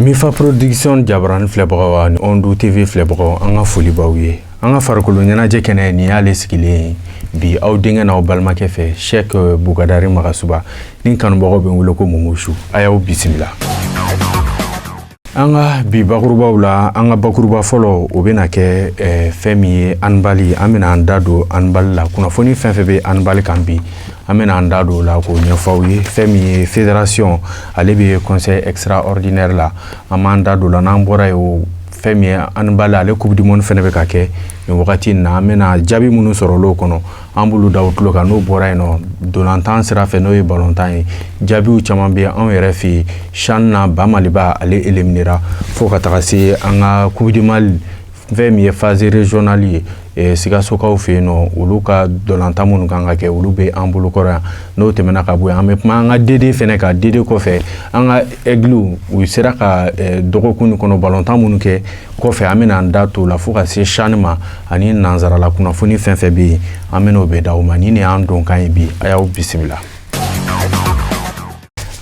Mifa Production jabarani filɛbagaw ani Ondu TV filɛbagaw, an ka foli b'aw ye. An ka farikolo ɲɛnajɛ kɛnɛ, nin y'ale sigilen ye bi, aw denkɛ n'aw balimakɛ fɛ, Cheikh Bougadari Magasuba, ni kanubagaw bɛ n wele ko Mumusu. A y'aw bisimila an ka bi bakurubaw la. An ka bakuruba fɔlɔ, o bɛna kɛ fɛn min ye, handball. An bɛna an da don handball la. Kunnafoni fɛn fɛn bɛ handball kan bi, an bɛna an da don o la k'o ɲɛfɔ aw ye. Fɛn min ye fédération, ale bɛ conseil extraordinaire la, an b'an da don o la. N'an bɔra yen, o fɛn min ye handball, ale Coupe du monde fɛnɛ bɛ ka kɛ nin wagati in na. An bɛna jaabi minnu sɔrɔ olu kɔnɔ, an b'olu da u tulo kan. N'o bɔra yen nɔ, dolantan sira fɛ, n'o ye balontan ye, jaabiw caman bɛ anw yɛrɛ fɛ yen. CHAN na, Ba Maliba ale éliminera, fo ka taga se an ka Coupe du Mali, fɛn min ye phase régionale ye, Sikasokaw fɛ yen nɔ, olu ka dolantan minnu kan ka kɛ, olu bɛ an bolokɔrɔ yan. N'o tɛmɛna ka bɔ yen, an bɛ kuma an ka DD fɛnɛ kan. DD kɔfɛ, an ka Aigle, u sera ka dɔgɔkun nin kɔnɔ balontan minnu kɛ kɔfɛ, an bɛna an da t'o la, fo ka se CHAN ma ani nanzarala kunnafoni fɛn fɛn bɛ yen, an bɛn'o bɛɛ d'aw ma. Nin de y'an donkan ye bi. A y'aw bisimila.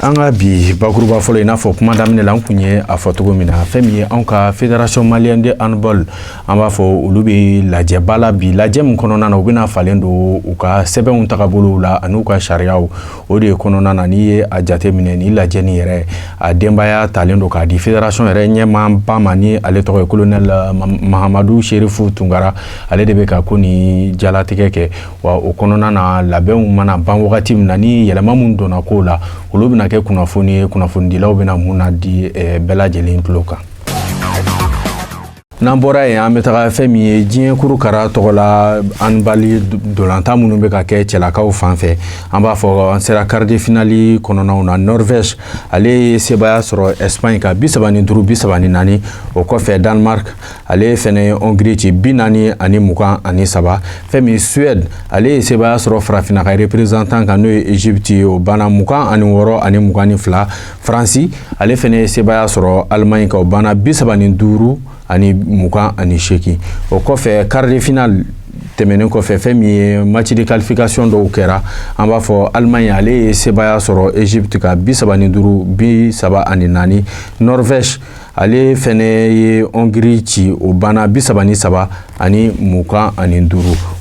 An ka bi bakuruba fɔlɔ, i n'a fɔ kuma daminɛ la n kun ye a fɔ cogo min na, fɛn min ye anw ka Fédération malienne de handball, an b'a fɔ olu bɛ lajɛba la bi. Lajɛ min kɔnɔna na, u bɛna falen don u ka sɛbɛnw tagabolow la ani u ka sariyaw. O de kɔnɔna na, n'i ye a jate minɛ, ni lajɛ nin yɛrɛ, a denbaya talen don k'a di fédération yɛrɛ ɲɛmaaba ma, ni ale tɔgɔ ye colonel Mahamadu Serifu Tunkara. Ale de bɛ ka ko ni jalatigɛ kɛ. Wa o kɔnɔna na, labɛnw mana ban wagati min na, ni yɛlɛma mun donna kow la, olu bɛna kɛ kunnafoni ye, kunnafonidilaw bɛna mun na di bɛɛ lajɛlen tulo kan. N'an bɔra yen, an bɛ taga fɛn min ye diɲɛ kuru kara tɔgɔ la handball dolantan minnu bɛ ka kɛ cɛlakaw fan fɛ, an b'a fɔ an sera quart de finale kɔnɔnaw na. Norvège, ale ye sebaaya sɔrɔ Espagne kan 35-34. O kɔfɛ, Danemark, ale fɛnɛ ye Hongrie ci 40-23. Fɛn min Suède, ale ye sebaaya sɔrɔ farafinna ka représentant kan, n'o ye Égypte ye, o banna 26-22. Faransi, ale fɛnɛ ye sebaaya sɔrɔ Allemagne kan, o banna 35-28. O kɔfɛ, quart de finale tɛmɛnen kɔfɛ, fɛn min ye match de qualification dɔw kɛra, an b'a fɔ Allemagne, ale ye sebaaya sɔrɔ Égypte kan 35-34. Norvège, ale fɛnɛ ye Hongrie ci, o banna 33-25.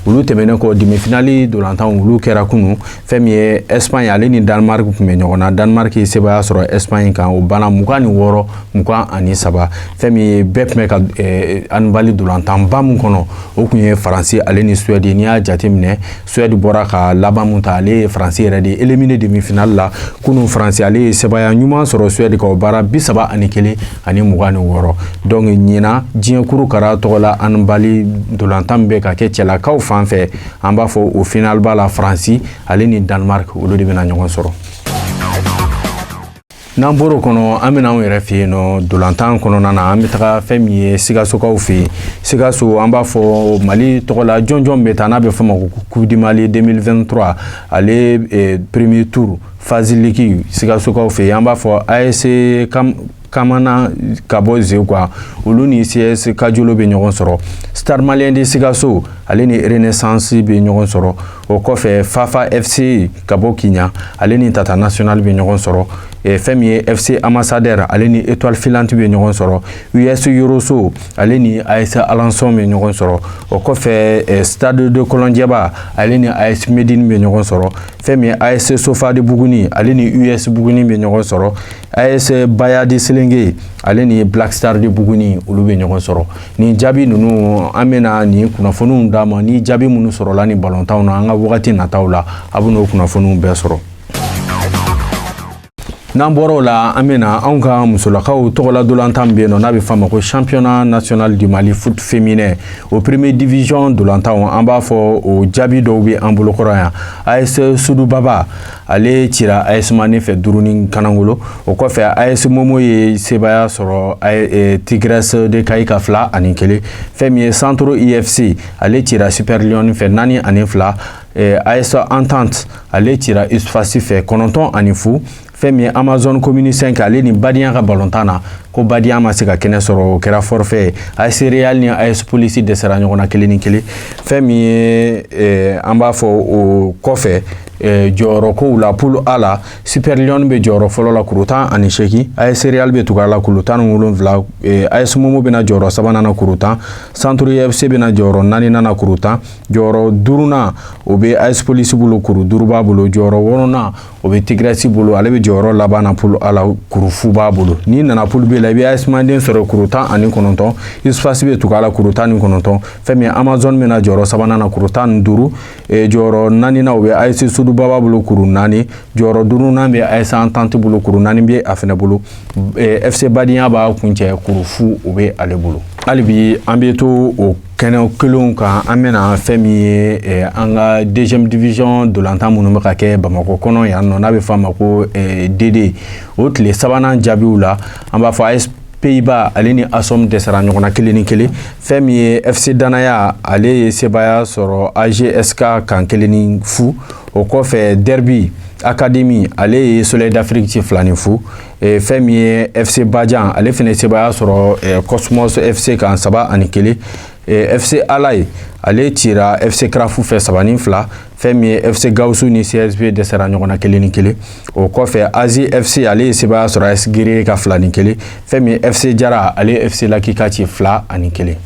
Olu tɛmɛnen kɔ, demi-finale dolantanw, olu kɛra kunun. Fɛn min ye Espagne, ale ni Danemark tun bɛ ɲɔgɔn na. Danemark ye sebaaya sɔrɔ Espagne kan, o banna 26-23. Fɛn min ye bɛɛ tun bɛ ka handball dolantanba min kɔnɔ, o tun ye Faransi ale ni Suède. N'i y'a jateminɛ, Suède bɔra ka laban mun ta, ale ye Faransi yɛrɛ de éliminé demi-finale la kunun. Faransi, ale ye sebaaya ɲuman sɔrɔ Suède kan, o baara 31-26. Donc ɲinan, diɲɛ kuru kara tɔgɔ la handball dolantan min bɛ ka kɛ cɛlakaw fan fɛ, an b'a fɔ o finale ba la, Faransi ale ni Danemark, olu de bɛna ɲɔgɔn sɔrɔ. N'an bɔr'o kɔnɔ, an bɛna anw yɛrɛ fɛ yen nɔ dolantan kɔnɔna na. An bɛ taga fɛn min ye Sikasokaw fɛ yen. Sikaso, an b'a fɔ Mali tɔgɔ la jɔnjɔn bɛ taa, n'a bɛ fɔ o ma ko Coupe du Mali 2023, ale premier tour phase ligue, Sikasokaw fɛ yen, an b'a fɔ AS Kamana ka bɔ Zekwa, olu ni CS Kajolo bɛ ɲɔgɔn sɔrɔ. Stade Malien de Sikaso, ale ni Renaissance bɛ ɲɔgɔn sɔrɔ. O kɔfɛ, Fafa FC ka bɔ Kiɲan, ale ni Tata National bɛ ɲɔgɔn sɔrɔ. Fɛn min ye FC Ambassadeur, ale ni Étoile Filante bɛ ɲɔgɔn sɔrɔ. US Yoroso, ale ni AS Alençon bɛ ɲɔgɔn sɔrɔ. O kɔfɛ, Stade de Kɔlɔnjɛba, ale ni AS Medine bɛ ɲɔgɔn sɔrɔ. Fɛn min ye AS Sofa de Buguni, ale ni US Buguni bɛ ɲɔgɔn sɔrɔ. AS Bayadi Selenge, ale ni Black Star de Buguni, olu bɛ ɲɔgɔn sɔrɔ. Nin jaabi ninnu, an bɛna nin kunnafoniw d'a ma. Ni jaabi minnu sɔrɔla ni balontanw na, an ka wagati nataw la, a bɛ n'o kunnafoniw bɛɛ sɔrɔ. N'an bɔra o la, an bɛna anw ka musolakaw tɔgɔla dolantan bɛ yen nɔ, n'a bɛ f'a ma ko Championnat national du Mali foot féminin, o première division dolantanw, an b'a fɔ o jaabi dɔw bɛ an bolokɔrɔ yan. AS Sudubaba, ale cira AS Mane fɛ 5 ni kanangolo. O kɔfɛ, AS Momo ye sebaaya sɔrɔ Tigresse de Kayi ka 2-1. Fɛn min ye Centro IFC, ale cira Super Lion fɛ 4-2. AS Entente, ale cira USFAS fɛ 9-0. Fɛn min ye Amazon Commune 5, ale ni Badian ka balontan na, ko Badian ma se ka kɛnɛ sɔrɔ, o kɛra forfait ye. AS Real ni AS Police dɛsɛra ɲɔgɔn na 1-1. Fɛn min ye, an b'a fɔ o kɔfɛ, Jɔyɔrɔ kow la, poule A la, Super Lion bɛ jɔyɔrɔ fɔlɔ la, kuru 18. AS Real bɛ tugu a la, kuru 17. AS Momo bɛna jɔyɔrɔ sabanan na, kuru 10. Centre FC bɛna jɔyɔrɔ naaninan na, kuru 10. Jɔyɔrɔ duurunan, o bɛ AS Police bolo, kuru 5 b'a bolo. Jɔyɔrɔ wɔɔrɔnan, o bɛ Tigresse bolo, ale bɛ jɔyɔrɔ laban na poule A la, kuru 0 b'a bolo. N'i nana poule B la, i bɛ AS Manden sɔrɔ, kuru 19. USFAS bɛ tugu a la, kuru 19. Fɛn min ye Amazon bɛna jɔyɔrɔ sabanan na, kuru 15. Jɔyɔrɔ naaninan, o bɛ AS Sodubaba bolo, kuru 4. Jɔyɔrɔ duurunan bɛ AS Entente bolo, kuru 4 bɛ a fɛnɛ bolo. FC Badenya b'a kuncɛ, kuru 0, o bɛ ale bolo. Hali bi an bɛ to o kɛnɛ kelenw kan. An bɛna fɛn min ye an ka deuxième division dolantan minnu bɛ ka kɛ Bamakɔ kɔnɔ yan nɔ, n'a bɛ fɔ a ma ko DD, o tile sabanan jaabiw la, an b'a fɔ AS Pays-Bas ale ni ASOM dɛsɛra ɲɔgɔn na 1-1. Fɛn min ye FC Danaya, ale ye sebaaya sɔrɔ AGSK kan, 1-0. O kɔfɛ, Derby Academy, ale ye Soleil d'Afrique ci 2-0. Fɛn min ye FC Badian, ale fana sebaaya sɔrɔ Cosmos FC kan, 3-1. FC Alaye, ale cira FC Krafu fɛ, 3-2. Fɛn min ye FC Gawusu ni CSB dɛsɛra ɲɔgɔn na, 1-1. O kɔfɛ, Azi FC, ale ye sebaaya sɔrɔ AS Gere ka, 2-1. Fɛn min ye FC Jara, ale ye FC Lakika ci, 2-1.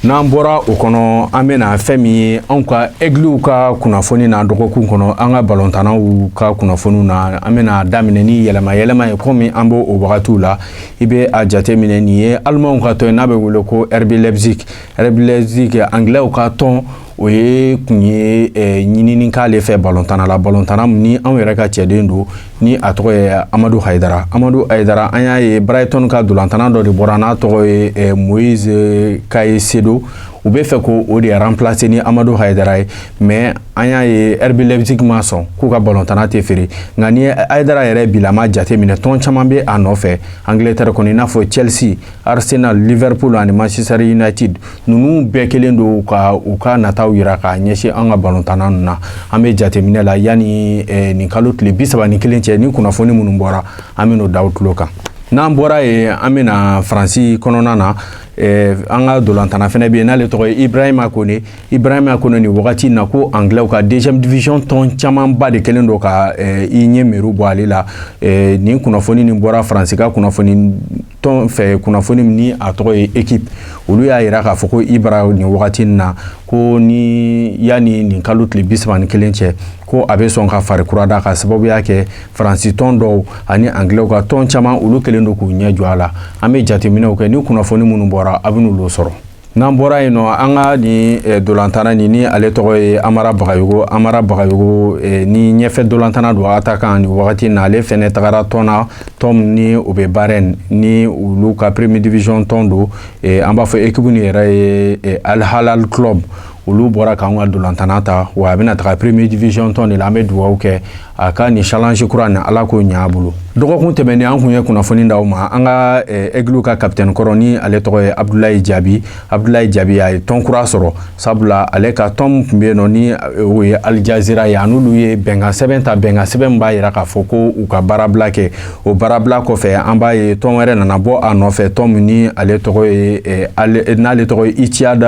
N'an bɔra o kɔnɔ, an bɛna fɛn min ye anw ka Aiglew ka kunnafoni na dɔgɔkun kɔnɔ, an ka balontannaw ka kunnafoniw na. An bɛna daminɛ ni yɛlɛma yɛlɛma ye, komi an b'o o wagatiw la. I bɛ a jate minɛ, nin ye Alimanw ka tɔn ye n'a bɛ wele ko RB Leipzig. RB Leipzig, Anglais ka tɔn, o ye kun ye ɲinini k'ale fɛ balontanna la, balontanna ni anw yɛrɛ ka cɛden don, ni a tɔgɔ ye Amadu Hayidara. Amadu Hayidara, an y'a ye Brighton ka dolantana dɔ de bɔra n'a tɔgɔ ye Moise Caicedo. U bɛ fɛ ko o de remplacer ni Amadu Hayidara ye, mais an y'a ye RB Leipzig ma sɔn k'u ka balontanna tɛ feere. Nka ni Hayidara yɛrɛ bilama jateminɛ, tɔn caman bɛ a nɔfɛ Angleterre kɔnɔ, i n'a fɔ Chelsea, Arsenal, Liverpool ani Manchester United. Ninnu bɛɛ kelen don ka u ka nataw yira k'a ɲɛsin an ka balontanna ninnu na. An bɛ jateminɛ la, yanni nin kalo tile 31 cɛ, ni kunnafoni minnu bɔra, an bɛ n'o da aw tulo kan. N'an bɔra yen, an bɛna Faransi kɔnɔna na. An ka dolantana fɛnɛ bɛ yen n'ale tɔgɔ ye Ibrahima Kone. Ibrahima Kone, nin wagati in na, ko Anglais ka deuxième division tɔn camanba de kɛlen don ka i ɲɛ meru bɔ ale la. Nin kunnafoni nin bɔra Faransi ka kunnafoni tɔn fɛ, kunnafoni min ni a tɔgɔ ye Équipe. Olu y'a yira k'a fɔ ko Ibra, nin wagati in na, ko ni yanni nin kalo tile 31 cɛ, ko a bɛ sɔn ka fari kura da, ka sababuya kɛ Faransi tɔn dɔw ani Anglais ka tɔn caman, olu kɛlen don k'u ɲɛ jɔ a la. An bɛ jateminɛw kɛ, ni kunnafoni minnu bɔra, a bɛ n'olu sɔrɔ. N'an bɔra yen nɔ, an ka nin dolantana nin, ni ale tɔgɔ ye Amara Bagayogo. Amara Bagayogo, ni ɲɛfɛ dolantana don attaquant, nin wagati na, ale fɛnɛ tagara tɔn na, tɔn min ni o bɛ Bahrain, ni olu ka première division tɔn don. An b'a fɔ équipe nin yɛrɛ ye Al Hilal Club. Olu bɔra k'an ka dolantana ta, wa a bɛna taga première division tɔn de la. An bɛ dugawu kɛ a ka nin challenge kura nin, Ala k'o ɲɛ a bolo. Dɔgɔkun tɛmɛnen, an kun ye kunnafoni d'aw ma, an ka Aiglew ka capitaine kɔrɔ, ni ale tɔgɔ ye Abdoulaye Diaby. Abdoulaye Diaby, a ye tɔn kura sɔrɔ, sabula ale ka tɔn min tun bɛ yen nɔ, ni o ye Al Jazeera ye, a n'olu ye bɛnkan sɛbɛn ta, bɛnkan sɛbɛn min b'a yira k'a fɔ ko u ka baarabila kɛ. O baarabila kɔfɛ, an b'a ye tɔn wɛrɛ nana bɔ a nɔfɛ, tɔn min ni ale tɔgɔ ye n'ale tɔgɔ ye Ittihad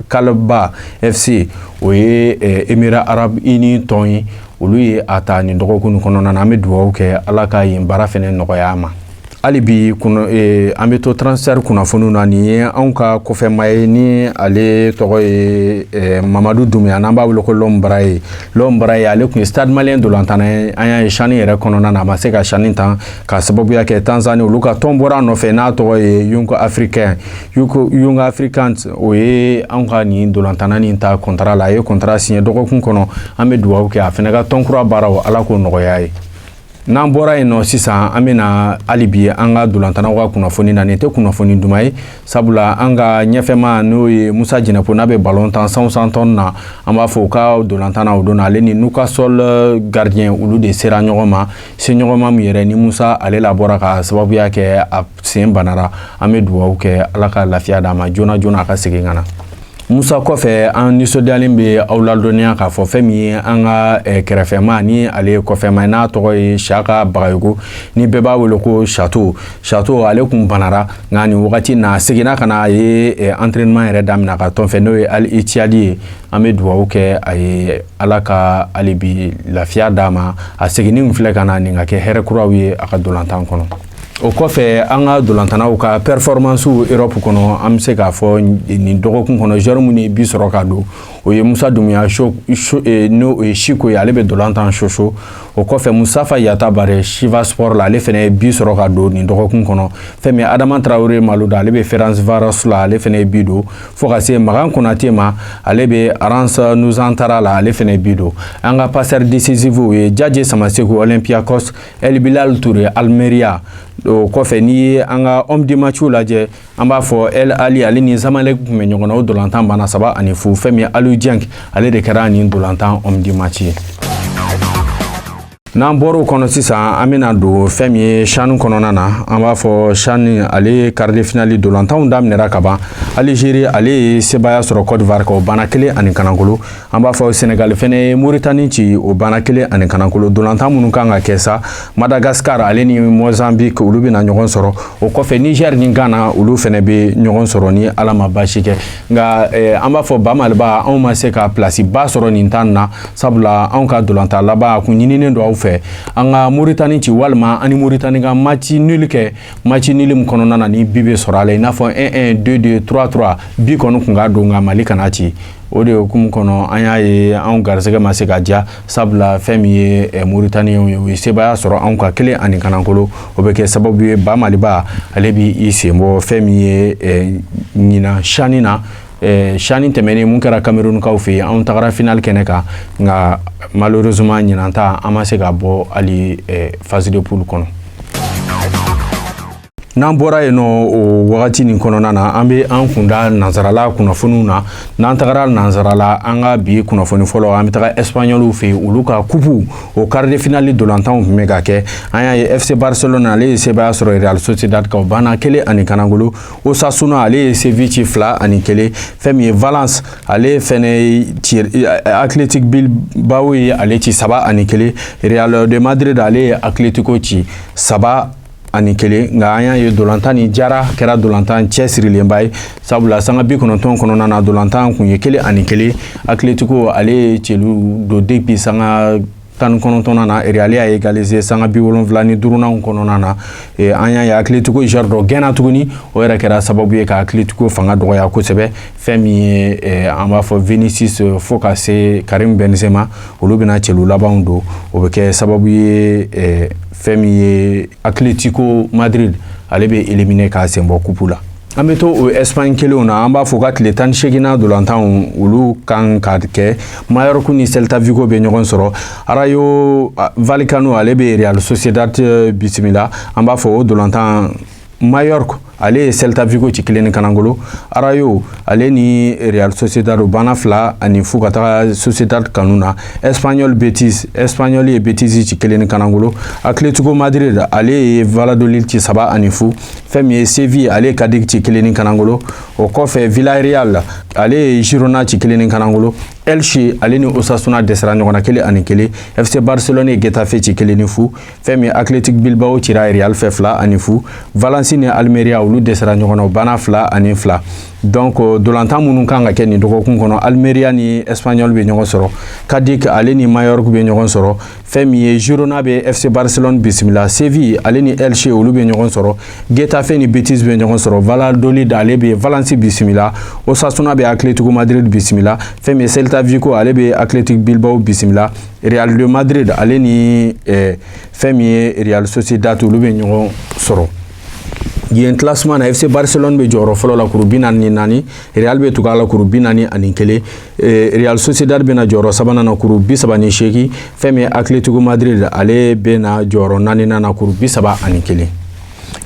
Kalba FC, o ye Émirats Arabes Unis tɔn ye. Olu ye a ta nin dɔgɔkun nin kɔnɔna na. An bɛ dugawu kɛ, Ala ka yen baara fɛnɛ nɔgɔya a ma. Hali bi an bɛ to transfert kunnafoniw na. Nin ye anw ka kɔfɛma ye, ni ale tɔgɔ ye Mamadu Dunbiya, n'an b'a wele ko L'Homme Braille. L'Homme Braille, ale tun ye Stade Malien dolantana ye. An y'a ye CHAN yɛrɛ kɔnɔna na, a ma se ka CHAN tan, ka sababuya kɛ Tanzanie, olu ka tɔn bɔra a nɔfɛ n'a tɔgɔ ye Young Africain. Young Africans, o ye anw ka nin dolantana nin ta contrat la. A ye contrat signé dɔgɔkun kɔnɔ. An bɛ dugawu kɛ, a fana ka tɔn kura baaraw, Ala k'o nɔgɔya ye. N'an bɔra yen nɔ sisan, an bɛna hali bi an ka dolantanaw ka kunnafoni na. Nin tɛ kunnafoni duman ye, sabula an ka ɲɛfɛma, n'o ye Musa Jɛnɛpo, n'a bɛ balon tan Southampton na, an b'a fɔ u ka dolantana, o don na, ale ni Newcastle gardien, olu de sera ɲɔgɔn ma, se ɲɔgɔn ma min yɛrɛ ni Musa ale labɔra, ka sababuya kɛ a sen banara. An bɛ dugawu kɛ, Ala ka lafiya d'a ma joona joona, a ka segin ka na. Musa, kɔfɛ an nisɔndiyalen bɛ aw ladɔnniya k'a fɔ fɛn min ye an ka kɛrɛfɛma ni ale ye kɔfɛma ye, n'a tɔgɔ ye Saka Bagayogo, ni bɛɛ b'a wele ko Chateau. Chateau, ale kun banara, nka nin wagati na a seginna ka na, a ye entraînement yɛrɛ daminɛ a ka tɔn fɛ, n'o ye Al Ittihad ye. An bɛ dugawu kɛ a ye, Ala ka hali bi lafiya d'a ma. A seginni filɛ ka na nin ka kɛ hɛrɛ kuraw ye a ka dolantan kɔnɔ. O kɔfɛ, an ka dolantanaw ka performance Europe kɔnɔ, an bɛ se k'a fɔ nin dɔgɔkun kɔnɔ, joueur minnu ye bi sɔrɔ ka don, o ye Musa Dumuya, n'o ye Siko ye, ale bɛ dolantan Sochaux. O kɔfɛ, Musafa Yatabare, Sivasspor la, ale fana ye bi sɔrɔ ka don nin dɔgɔkun kɔnɔ. Fɛn min Adama Traoré Malouda, ale bɛ Ferencvaros la, ale fana ye bi don. Fo ka se Makan Konate ma, ale bɛ Rans Nusantara la, ale fana ye bi don. An ka passeur décisif ye Jaje Samaseku, Olympiakos, El Bilal Touré, Almeria. O kɔfɛ, n'i ye an ka homme du match lajɛ, an b'a fɔ El Ali, ale ni Zamalek tun bɛ ɲɔgɔn na, o dolantan banna 3-0. Fɛn min ye Aliou Dieng, ale de kɛra nin dolantan homme du match ye. N'an bɔr'o kɔnɔ sisan, an bɛna don fɛn min ye CHAN kɔnɔna na. An b'a fɔ CHAN, ale quart de finale dolantanw daminɛra ka ban. Algérie, ale ye sebaaya sɔrɔ Côte d'Ivoire kan, o banna 1-0. An b'a fɔ Sénégal fɛnɛ ye Mauritanie ci, o banna 1-0. Dolantan minnu kan ka kɛ sa, Madagascar, ale ni Mozambique, olu bɛna ɲɔgɔn sɔrɔ. O kɔfɛ, Niger ni Ghana, olu fɛnɛ bɛ ɲɔgɔn sɔrɔ ni Ala ma baasi kɛ. Nka an b'a fɔ Ba Maliba, anw ma se ka place ba sɔrɔ nin tan na, sabula anw ka dolantan laban, a kun ɲininen don aw fɛ an ka Mauritanie ci, walima an ni Mauritanie ka match nul kɛ, match nul min kɔnɔna na ni bi bɛ sɔrɔ a la, i n'a fɔ 1-1, 2-2, 3-3. Bi kɔni kun ka don, nka Mali kana ci. O de hukumu kɔnɔ, an y'a ye anw garisɛgɛ ma se ka diya, sabula fɛn min ye Mauritanienw ye, u ye sebaaya sɔrɔ anw ka 1-0. O bɛ kɛ sababu ye, Ba Maliba, ale b'i sen bɔ fɛn min ye ɲinan CHAN na. CHAN tɛmɛnen mun kɛra Camerounkaw fɛ yen, anw tagara finale kɛnɛ kan, nka malheureusement ɲinan ta, an ma se ka bɔ hali phase de poule kɔnɔ. N'an bɔra yen nɔ, o wagati nin kɔnɔna na, an bɛ an kunda nansarala kunnafoniw na. N'an tagara nansarala, an ka bi kunnafoni fɔlɔ, an bɛ taga Espagnolw fɛ yen. Olu ka coupe, o quart de finale dolantanw tun bɛ ka kɛ. An y'a ye FC Barcelone, ale ye sebaaya sɔrɔ Real Sociedad kan, o banna 1-0. Osasuna, ale ye Seville ci 2-1. Fɛn min ye Valence, ale fɛnɛ ci, Athletic Bilbao ye ale ci 3-1. Real de Madrid, ale ye Atletico ci 3-1. Nka an y'a ye dolantan ni jara kɛra dolantan cɛsirilenba ye, sabula sanga 90 kɔnɔna na, dolantan kun ye 1-1. Atletico, ale ye celu don depuis sanga 19nan na, Real y'a égaliser sanga 75nan kɔnɔna na. An y'a ye Atletico joueur dɔ gɛnna tuguni, o yɛrɛ kɛra sababu ye ka Atletico fanga dɔgɔya kosɛbɛ. Fɛn min ye an b'a fɔ Vinicius fo ka se Karim Benzema, olu bɛna celu labanw don. O bɛ kɛ sababu ye, fɛn min ye Atletico Madrid, ale bɛ éliminer k'a sen bɔ coupe la. An bɛ to o Espagne kelenw na. An b'a fɔ ka tile 18nan dolantanw, olu kan ka kɛ. Mallorca ni Celta Vigo bɛ ɲɔgɔn sɔrɔ. Rayo Vallecano, ale bɛ Real Sociedad bisimila. An b'a fɔ o dolantan, Mallorca, ale ye Celta Vigo ci 1-0. Rayo, ale ni Real Sociedad, o banna 2-0 ka taga Sociedad kanu na. Espanyol Betis, Espanyol ye Betis ci 1-0. Atletico Madrid, ale ye Valladolid ci 3-0. Fɛn min ye Seville, ale ye Cadiz ci 1-0. O kɔfɛ, Villarreal, ale ye Girona ci 1-0. Elche, ale ni Osasuna dɛsɛra ɲɔgɔn na 1-1. FC Barcelone ye Getafe ci 1-0. Fɛn min ye Athletic Bilbao cira Real fɛ 2-0. Valence ni Almeria, olu dɛsɛra ɲɔgɔn na, o banna 2-2. Donc dolantan minnu kan ka kɛ nin dɔgɔkun kɔnɔ, Almeria ni Espanyol bɛ ɲɔgɔn sɔrɔ, Cadiz, ale ni Mallorca bɛ ɲɔgɔn sɔrɔ, fɛn min ye Girona bɛ FC Barcelone bisimila, Seville, ale ni Elche, olu bɛ ɲɔgɔn sɔrɔ, Getafe ni Betis bɛ ɲɔgɔn sɔrɔ, Valladolid, ale bɛ Valence bisimila, Osasuna bɛ Atletico Madrid bisimila, fɛn min ye Celta Vigo, ale bɛ Athletic Bilbao bisimila, Real de Madrid, ale ni fɛn min ye Real Sociedad, olu bɛ ɲɔgɔn sɔrɔ. Yen classement na, FC Barcelone bɛ jɔyɔrɔ fɔlɔ la, kuru 44. Real bɛ tugu a la, kuru 41. Real Sociedad bɛ na jɔyɔrɔ sabanan na, kuru 38. Fɛn min ye Atletico Madrid, ale bɛ na jɔyɔrɔ naaninan na, kuru 31.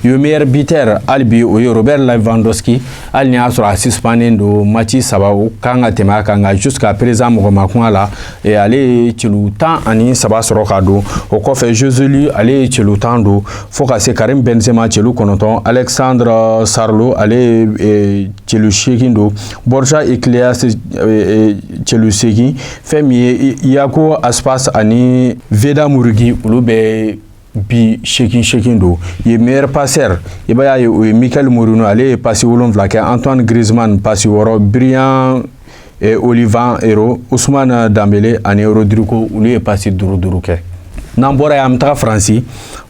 Yen meilleur buteur hali bi, o ye Robert Lewandowski. Hali ni y'a sɔrɔ a suspendé don match saba, o kan ka tɛmɛ a kan, nka jusqu'à présent mɔgɔ ma kun a la. Ale ye celu 13 sɔrɔ ka don. O kɔfɛ, Joselu, ale ye celu 10 don, fo ka se Karim Benzema, celu 9. Alexandre Sorloth, ale ye celu 8 don. Borja Iglesias, celu 8. Fɛn min ye Iago Aspas ani Vedat Muriqi, olu bɛ bi 8 8 don. Yen meilleur passeur, i b'a ye, o ye Mikel Merino, ale ye passe 7 kɛ. Antoine Griezmann, passe 6. Brian Olivan Ero, Ousmane Dembélé ani Rodrigo, olu ye passe 5 5 kɛ. N'an bɔra yen, an bɛ taga Faransi.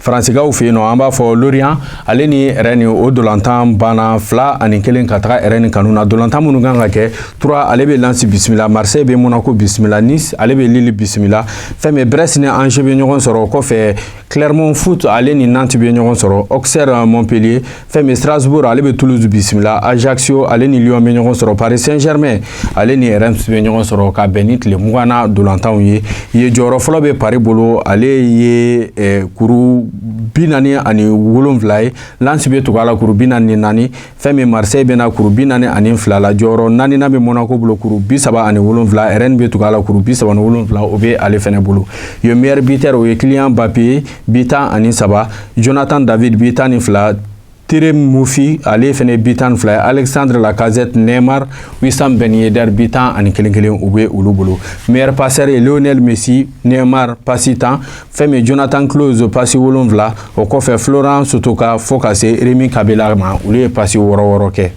Faransikaw fɛ yen nɔ, an b'a fɔ Lorient, ale ni Rennes, o dolantan banna 2-1 ka taga Rennes kanu na. Dolantan minnu kan ka kɛ, Troyes, ale bɛ Lens bisimila. Marseille bɛ Monaco bisimila. Nice, ale bɛ Lille bisimila. Fɛn min, Brest ni Angers bɛ ɲɔgɔn sɔrɔ. O kɔfɛ, Clermont Foot, ale ni Nantes bɛ ɲɔgɔn sɔrɔ. Auxerre, Montpellier. Fɛn min, Strasbourg, ale bɛ Toulouse bisimila. Ajaccio, ale ni Lyon bɛ ɲɔgɔn sɔrɔ. Paris Saint-Germain, ale ni Reims bɛ ɲɔgɔn sɔrɔ, ka bɛn ni tile 20 na dolantanw ye. Yen jɔyɔrɔ fɔlɔ bɛ Paris bolo, ale ye kuru 47 ye. Lens bɛ tugu a la, kuru 44. Fɛn min, Marseille bɛ na kuru 42 la. Jɔyɔrɔ naaninan bɛ Monaco bolo, kuru 37. Rennes bɛ tugu a la, kuru 37, o bɛ ale fɛnɛ bolo. Yen meilleur buteur, o ye Kylian Mbappé ye, bi 13. Jonathan David, bi 12. Terem Moffi, ale fɛnɛ bi 12 ye. Alexandre Lacazette, Neymar, Wissam Ben Yedder, bi 11 kelen, u bɛ olu bolo. Meilleur passeur ye Lionel Messi, Neymar, passe 10. Fɛn min, Jonathan Clauss, passe 7. O kɔfɛ, Florent Sotoca, fo ka se Rémy Cabella ma, olu ye passe 6 6 kɛ.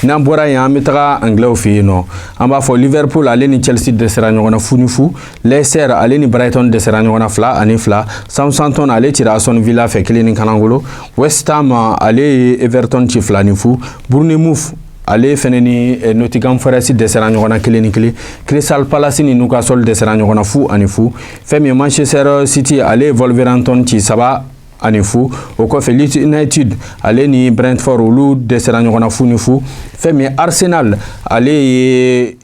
N'an bɔra yen, an bɛ taga Anglais fɛ yen nɔ. An b'a fɔ Liverpool, ale ni Chelsea dɛsɛra ɲɔgɔn na 0-0. Leicester, ale ni Brighton dɛsɛra ɲɔgɔn na 2-2. Southampton, ale cira Aston Villa fɛ 1-0. West Ham, ale ye Everton ci 2-0. Bournemouth, ale fɛnɛ ni Nottingham Forest dɛsɛra ɲɔgɔn na 1-1. Crystal Palace ni Newcastle dɛsɛra ɲɔgɔn na 0-0. Fɛn min ye Manchester City, ale ye Wolverhampton ci 3-0. O kɔfɛ, Leeds United, ale ni Brentford, olu dɛsɛra ɲɔgɔn na 0-0. Fɛn min ye Arsenal, ale ye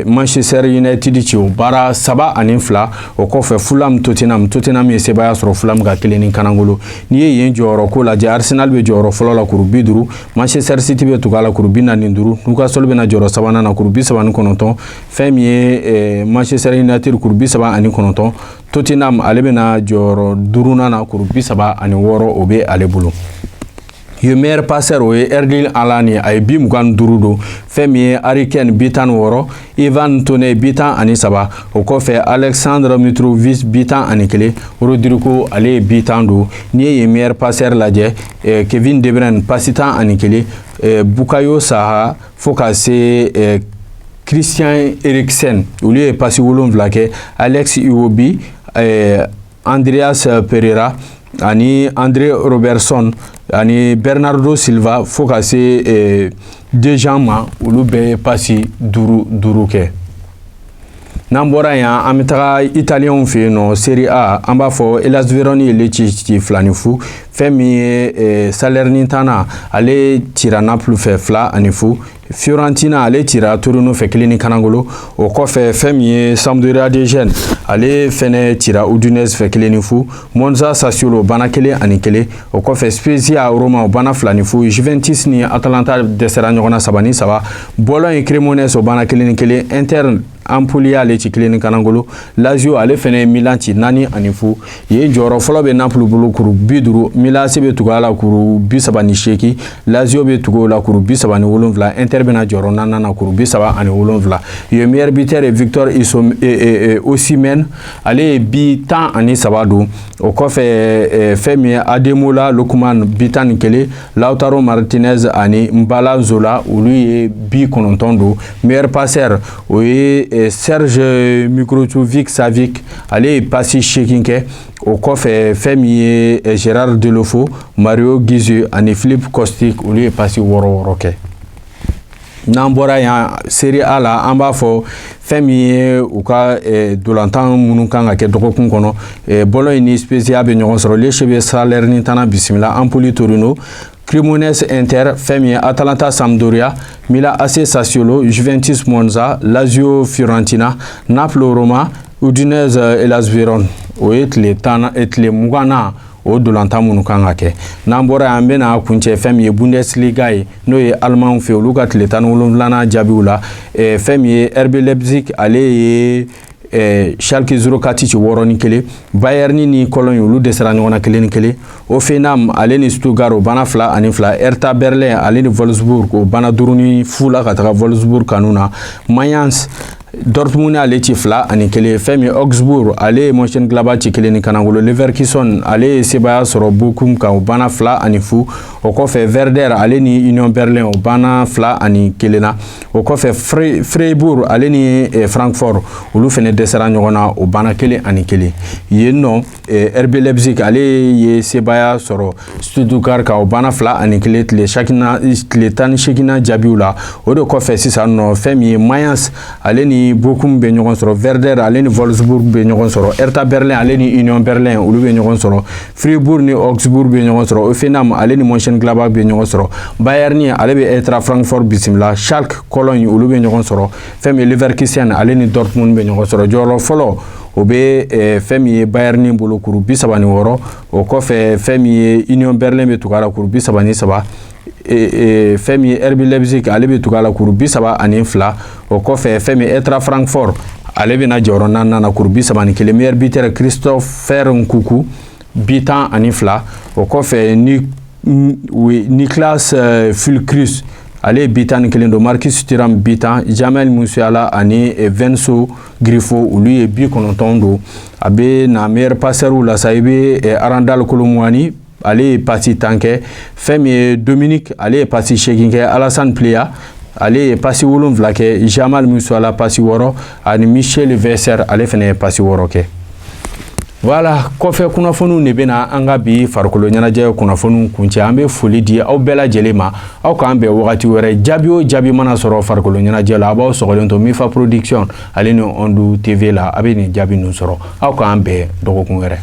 Manchester United ci, o baara 3-2. O kɔfɛ, Fulham, Tottenham. Tottenham ye sebaaya sɔrɔ Fulham ka 1-0. N'i ye yen jɔyɔrɔ ko lajɛ, Arsenal bɛ jɔyɔrɔ fɔlɔ la, kuru 50. Manchester City bɛ tugu a la, kuru 45. Newcastle bɛ na jɔyɔrɔ sabanan na, kuru 39. Fɛn min ye Manchester United, kuru 39. Tottenham, ale bɛ na jɔyɔrɔ duurunan na, kuru 36, o bɛ ale bolo. Ye meilleur passeur, o ye Erling Haaland ye, a ye bi 25 don. Fɛn min ye Harry Kane, bi 16. Ivan Toney, bi 13. O kɔfɛ, Alexandre Mitrovic, bi 11. Rodrigo, ale ye bi 10 don. N'i ye yen meilleur passeur lajɛ, Kevin De Bruyne, passe 11. Bukayo Saka, fo ka se Christian Eriksen, olu ye passe 7 kɛ. Alex Iwobi, Andreas Pereira ani André Robertson ani Bernardo Silva, fo ka se Dejan ma, olu bɛɛ ye passe 5 5 kɛ. N'an bɔra yan, an bɛ taga Italiyɛnw fɛ yen nɔ, Serie A. An b'a fɔ Hellas Verona ye Lecce ci 2-0. Fɛn min ye Salernitana, ale cira Naples fɛ 2-0. Fiorentina, ale cira Torino fɛ 1-0. O kɔfɛ, fɛn min ye Sampdoria de Gênes, ale fɛnɛ cira Udinese fɛ 1-0. Monza, Sassuolo banna 1-1. O kɔfɛ, Spezia, Roma, o banna 2-0. Juventus ni Atalanta dɛsɛra ɲɔgɔn na 3-3. Bologne, Cremonese, o banna 1-1. Inter, Empoli y'ale ci 1-0. Lazio, ale fɛnɛ ye Milan ci 4-0. Yen jɔyɔrɔ fɔlɔ bɛ Napoli bolo, kuru 50. Milan AC bɛ tugu a la, kuru 38. Lazio bɛ tugu o la, kuru 37. Inter bɛna jɔyɔrɔ naaninan na, kuru 37. Yen meilleur buteur ye Victor Osimhen, ale ye bi 13 don. O kɔfɛ, fɛn min ye Ademola Lookman, bi 11. Lautaro Martinez ani Mbala Zola, olu ye bi 9 don. Meilleur passeur, o ye Serge Milinkovic Savic, ale ye passe 8 kɛ. O kɔfɛ, fɛn min ye Gérard Deulofeu, Mario Götze ani Filip Kostic, olu ye passe 6 6 kɛ. N'an bɔra yan, Serie A la, an b'a fɔ fɛn min ye u ka dolantan minnu kan ka kɛ dɔgɔkun kɔnɔ, Bologne ni Spezia bɛ ɲɔgɔn sɔrɔ. Lecce bɛ Salernitana bisimila. Empoli, Torino. Cremonese, Inter. Fɛn min ye Atalanta, Sampdoria. Milan AC, Sassuolo. Juventus, Monza. Lazio, Fiorentina. Naples, Roma. Udinese, Hellas Verona. O ye tile 10, tile 20 na. O dolantan minnu kan ka kɛ, n'an bɔra yan, an bɛna kuncɛ fɛn min ye Bundesliga ye, n'o ye Alimanw fɛ, olu ka tile 17nan jaabiw la. Fɛn min ye RB Leipzig, ale ye Schalke 04 ci 6-1. Bayern ni Cologne, olu dɛsɛra ɲɔgɔn na 1-1. Hoffenheim, ale ni Stuttgart, o banna 2-2. Hertha Berlin, ale ni Wolfsburg, o banna 5-0 la ka taga Wolfsburg kanu na. Mayence, Dortmund ale ci 2-1. Fɛn min Augsburg, ale ye Mönchengladbach ci 1-0. Leverkusen, ale ye sebaaya sɔrɔ Bochum kan, o banna 2-0. O kɔfɛ, Werder, ale ni Union Berlin, o banna 2-1 na. O kɔfɛ, Freiburg, ale ni Francfort, olu fɛnɛ dɛsɛra ɲɔgɔn na, o banna 1-1. Yen nɔ, RB Leipzig, ale ye sebaaya sɔrɔ Stuttgart kan, o banna 2-1 tile 18nan jaabiw la. O de kɔfɛ sisan nɔ, fɛn min ye Mayence, ale ni Bochum bɛ ɲɔgɔn sɔrɔ. Werder, ale ni Wolfsburg bɛ ɲɔgɔn sɔrɔ. Hertha Berlin, ale ni Union Berlin, olu bɛ ɲɔgɔn sɔrɔ. Fribourg ni Augsburg bɛ ɲɔgɔn sɔrɔ. Hoffenheim, ale ni Mönchengladbach bɛ ɲɔgɔn sɔrɔ. Bayern, ale bɛ Eintracht Francfort bisimila. Schalke, Cologne, olu bɛ ɲɔgɔn sɔrɔ. Fɛn min Leverkusen, ale ni Dortmund bɛ ɲɔgɔn sɔrɔ. Jɔyɔrɔ fɔlɔ, o bɛ fɛn min ye Bayern bolo, kuru 36. O kɔfɛ, fɛn min ye Union Berlin bɛ tugu a la, kuru 33. Fɛn min ye RB Leipzig, ale bɛ tugu a la, kuru 32. O kɔfɛ, fɛn min Eintracht Francfort, ale bɛna jɔyɔrɔ naaninan na, kuru 31. Meilleur buteur, Christopher Nkunku, bi 12. O kɔfɛ, ni Niklas Füllkrug, ale ye bi 11 don. Marcus Thuram bi 10, Jamal Musiala ani Vincenzo Grifo, olu ye bi 9 don. A bɛ na meilleur passeur la sa, i bɛ Randal Kolo Muani, ale ye pasi 10 kɛ. Fɛn min ye Dominique, ale ye pasi 8 kɛ. Alassane Plea, ale ye pasi 7 kɛ. Jamal Musiala pasi 6, ani Michel Weiser, ale fana ye pasi 6 kɛ. Voilà, kɔfɛ kunnafoniw de bɛna an ka bi farikolo ɲɛnajɛ kunnafoniw kuncɛ. An bɛ foli di aw bɛɛ lajɛlen ma. Aw k'an bɛn wagati wɛrɛ. Jaabi o jaabi mana sɔrɔ farikolo ɲɛnajɛ la, a b'aw sɔgɔlen to Mifa Production ale ni Ondu TV la, a bɛ nin jaabi ninnu sɔrɔ. Aw k'an bɛn dɔgɔkun wɛrɛ.